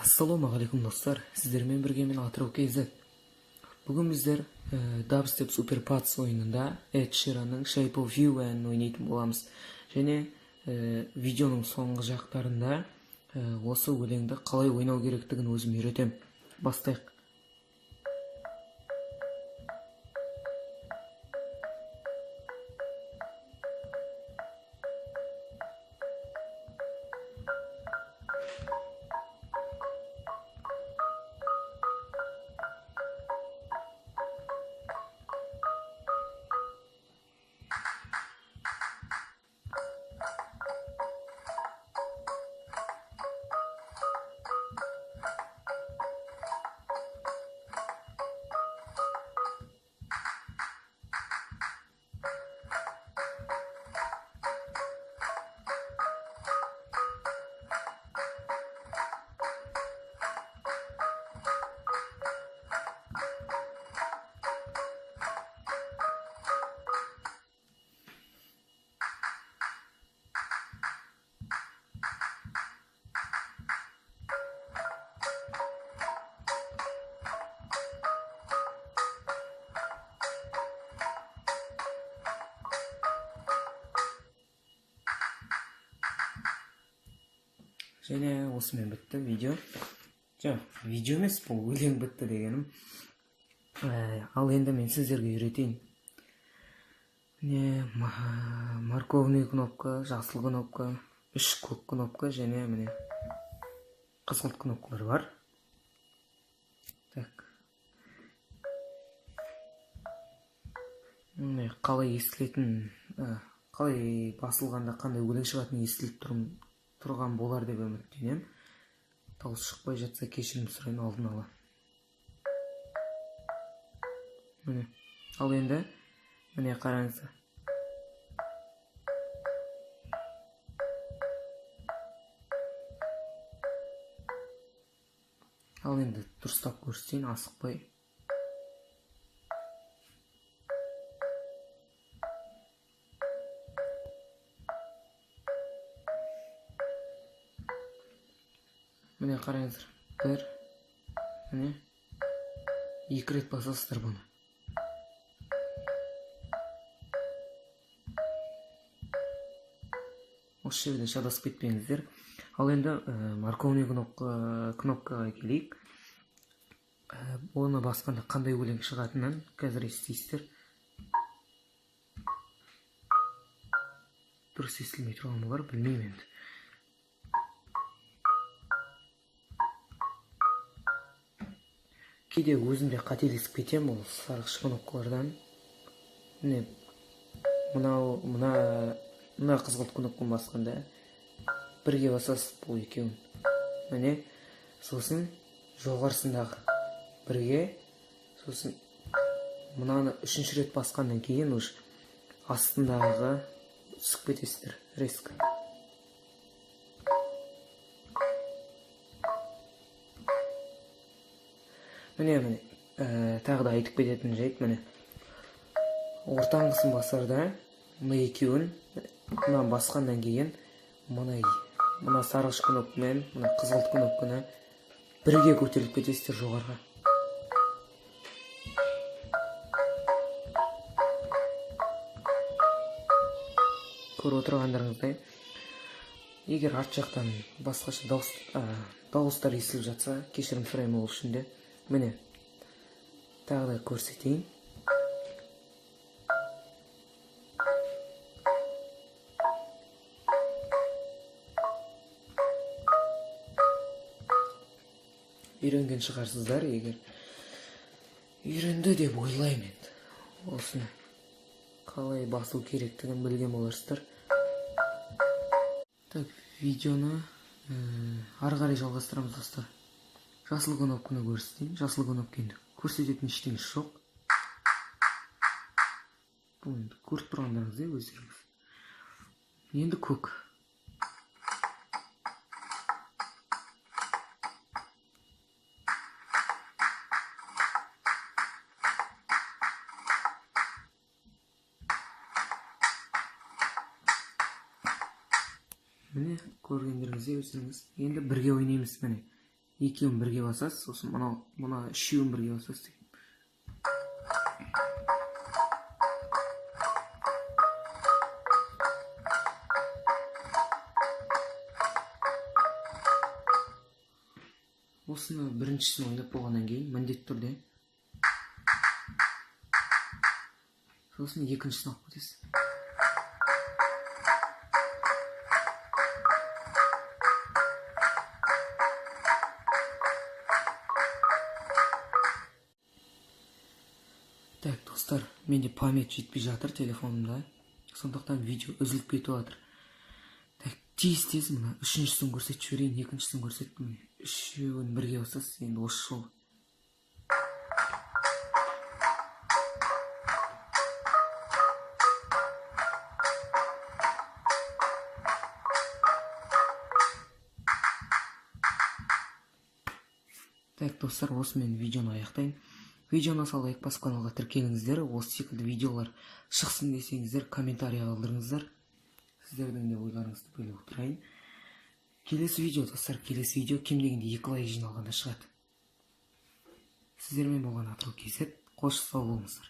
Ассалаумағалейкум, достар! Сіздермен бірге мен, Атырау KZ. Бүгін біздер Dubstep Super Pads ойынында Ed Sheeranның Shape of You әнін ойнайтын боламыз. Және видеоның соңғы жақтарында осы өлеңді қалай ойнау керектігін өзім үйретем. Бастайық. Және осымен бітті видео. Жоқ, видео емес, бұл өлең бітті дегенім. Ал енді мен сіздерге үйретейін. Міне, морковный кнопка, жасыл кнопка, үш көк кнопка және міне қызғылт кнопкалар бар. Так, міне, қалай естілетін, қалай басылғанда қандай өлең шығатыны естіліп тұрған болар деп үміттенемін. Дауыс шықпай жатса, кешірім сұраймын алдын ала. Міне, ал енді міне, қараңыздар. Ал енді дұрыстап көрсетейін, асықпай. Міне, қараңыздар, бір, міне, екі рет басасыздар бұны. Осы жерде шатасып кетпеңіздер. Ал енді морковный кнопкаға келейік. Оны басқанда қандай өлең шығатынын қазір естисіздер. Дұрыс естілмей тұрған болар, білмеймін енді. Кейде өзім де қателесіп кетемін ол сарғыш кнопкалардан. Міне, мынау, мына қызғылт кнопканы басқанда бірге басасыз бұл екеуін. Міне, сосын жоғарысындағы бірге, сосын мынаны үшінші рет басқаннан кейін уже астындағы түсіп кетесіздер резко. Міне, міне, тағы да айтып кететін жайт, міне, ортаңғысын басарда мына екеуін, мынаны басқаннан кейін мына сарғыш кнопкамен мына қызғылт кнопканы бірге көтеріліп кетесіздер жоғарыға. Көріп отырғандарыңыздай, егер арт жақтан басқаша дауыстар естіліп жатса, кешірім сұраймын ол үшін де. Міне, тағы да көрсетейін. Үйренген шығарсыздар, егер үйренді деп ойлаймын енді. Осыны қалай басу керектігін білген боларсыздар. Так, видеоны ары қарай жалғастырамыз, достар. Жасыл кнопканы көрсетейін. Жасыл кнопка енді көрсететін ештеңесі жоқ. Бұл енді көріп тұрғандарыңыздай өздеріңіз. Енді көк. Міне, көргендеріңіздей өздеріңіз. Енді бірге ойнаймыз, міне. Екеуін бірге басасыз, сосын мына үшеуін бірге басасыз деген. Осыны біріншісін ойнап болғаннан кейін міндетті түрде сосын екіншісін алып кетесіз. Так, достар, менде память жетпей жатыр телефонымда, сондықтан видео үзіліп кетіп жатыр. Так, тез-тез мына үшіншісін көрсетіп жіберейін, екіншісін көрсеттім. Міне, үшеуін бірге басасыз, енді осы жолы. Так, достар, осымен видеоны аяқтайын. Видеоны ұнаса лайк басып каналға тіркеліңіздер. Осы секілді видеолар шықсын десеңіздер, комментарий қалдырыңыздар. Сіздердің де ойларыңызды бөліп отырайын. Келесі видео, достар, келесі видео кем дегенде 2 лайк жиналғанда шығады. Сіздермен болған Атырау KZ. Қош сау болыңыздар.